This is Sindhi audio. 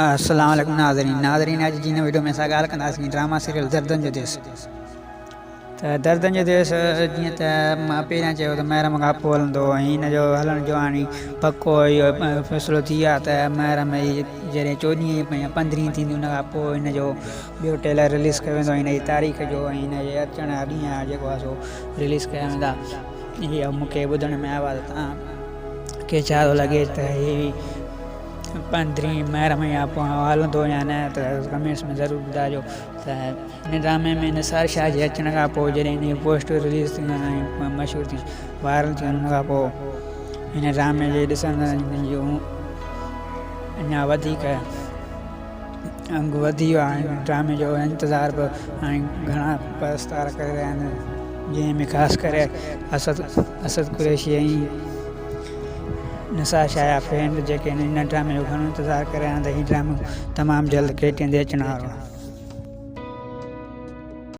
السلام عليڪم ناظرين ناظرين اڄ جي هن وڊيو ۾ اسان ڳالهه ڪنداسين ڊراما سيريل دردن جو ديس ته دردن جو ديس جيئن ته مان پهريان چيو ته محرم کان پوء هلندو ۽ هن جو هلڻ جو هاڻي پڪو اهو فيصلو ٿي ويو آهي ته محرم جي جڏهن چوڏهين يا پندرهين ٿيندي ان کان پوء هن جو ٻيو ٽيلر رليز ڪيو ويندو ۽ هن جي تاريخ جو ۽ هن جي اچڻ جا ڏينهن جيڪو آهي سو رليز ڪيا ويندا. هي مون کي ٻڌڻ ۾ آيو آهي ته توهان کي ڇا ٿو لڳي ته هي پندرهين محرم يا پوء هلندو يا نه ته ڪمينٽس ۾ ضرور ٻڌائجو ته هن ڊرامي ۾ نثار شاهه جي اچڻ کان پوء جڏهن هن جون پوسٽون رليز ٿيون ۽ مشهور ٿيون وائرل ٿيون ان کان پوء هن ڊرامي جي ڏسندڙن جون اڃا وڌيڪ انگ وڌي ويو آهي ۽ ڊرامي جو انتظار به هاڻي گهڻا پرستار ڪري رهيا آهن جنهن ۾ خاص ڪري اسد اسد قريشي ۽ نثار شاهه جا فين جيڪي آهن هن ڊرامي جو گهڻو انتظار ڪري رهيا آهن ته هي ڊرامو تمام جلد ڪي ٽي اين تي اچڻ وارو آهي.